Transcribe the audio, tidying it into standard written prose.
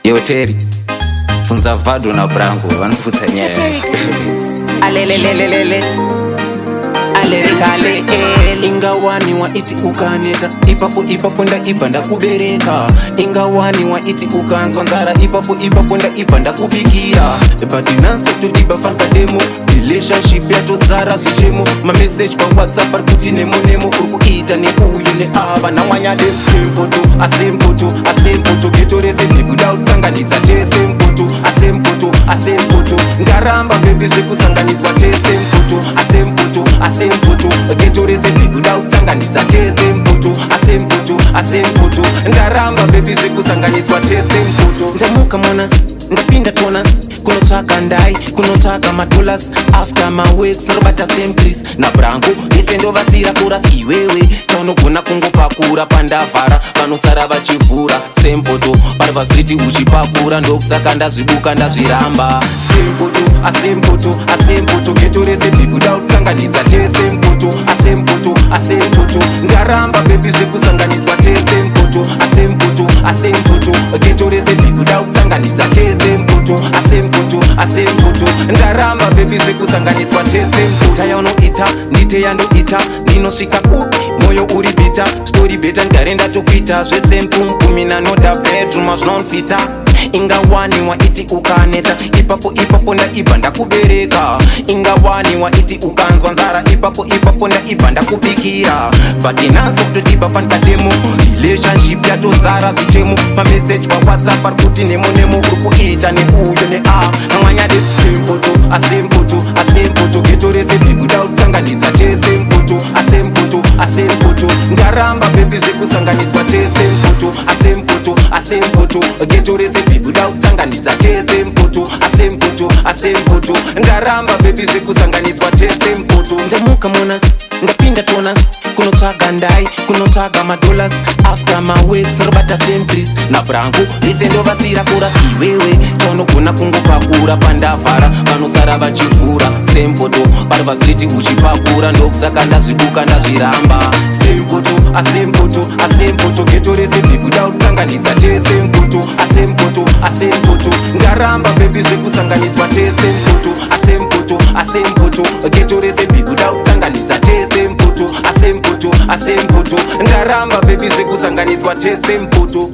Yo Terry, funza Vado na Branco vanoputsa nyaya. Alelelelelele. Alerikale. Ingawaniwa iti ukaneta, ipapo ipapo ndaibva ndakubereka. Ingawaniwa iti ukanzwa nzara, ipapo ipapo ndaibva ndakubikira. But nanso todiba fankademo, relationship yatozara zvichemo. Mameseji paWhatsApp ari kuti nemo nemo, uri kuita neuyu neava namwanyade. Sempoto asempoto asempoto, geto rese nebuda kutsanganidza tese. Mpoto asempoto asempoto, ndaramba baby zvekusanganidzwa tese. Mpoto asempoto asempoto, geto rese nebuda kutsanganidza tese. Mpoto asempoto asempoto, ndaramba baby zvekusanganidzwa tese. Mpoto. Ndamuka monas, ndapinda tonas, kunotsvaka ndai, kunotsvaka madollars. After maworks ndobata same Chris naBranco, ese ndovasira kurasi. Iwewe chaunogona kungopakura, pandavhara vanosara vachivhura. Sempoto pari pastreet uchipakura, ndokusaka ndazvibuka ndazviramba. Sempoto asempoto asempoto, geto rese bhibuda kutsanganidza tese. Mpoto asempoto asempoto, ndaramba baby zvekusanganidzwa tese. Mpoto asempoto asempoto, geto rese bhibuda kutsanganidza tese. Mpoto asempoto asempoto, ndaramba baby zvekusanganidzwa tese. Mpoto yaunoita ndite yandoita, ndinosvika kupi moyo uri bitter? Story better ndigare ndatokuita zvese. Mpumpumina noda bedroom azvinonfita. Ingawaniwa iti ukaneta, ipapo ipapo ndaibva ndakubereka. Ingawaniwa iti ukanzwa nzara, ipapo ipapo ndaibva ndakubikira. But nanso kutodiba fankademo, relationship yatozara zvichemo. Mameseji paWhatsApp ari kuti nemo nemo, uri kuita neuyo nea namwanyade. Sempoto asempoto asempoto, geto rese bhibuda kutsanganidza tese. Mpoto asempoto asempoto, ndaramba baby zvekusanganidzwa tese. Mpoto asempoto asempoto, geto rese bhibuda kutsanganidza tese. Mpoto asempoto asempoto, ndaramba baby zvekusanganidzwa tese. Mpoto. Ndamuka monas, ndapinda tonas, kunotsvaga ndai, kunotsvaga madollars. After maworks ndobata same Chris naBranco, ese ndovasira kurasi. Iwewe chaunogona kungopakura, pandavhara vanosara vachivhura. Sempoto pari pastreet uchipakura, ndokusaka ndazvibuka ndazviramba. Sempoto asempoto asempoto, geto rese bhibuda kutsanganidza tese. Mpoto asempoto asempoto, ndaramba baby zvekusanganidzwa tese. Mpoto asempoto asempoto, geto rese bhibuda kutsanganidza tese. Mpoto asempoto asempoto, ndaramba baby zvekusanganidzwa tese. Mpoto.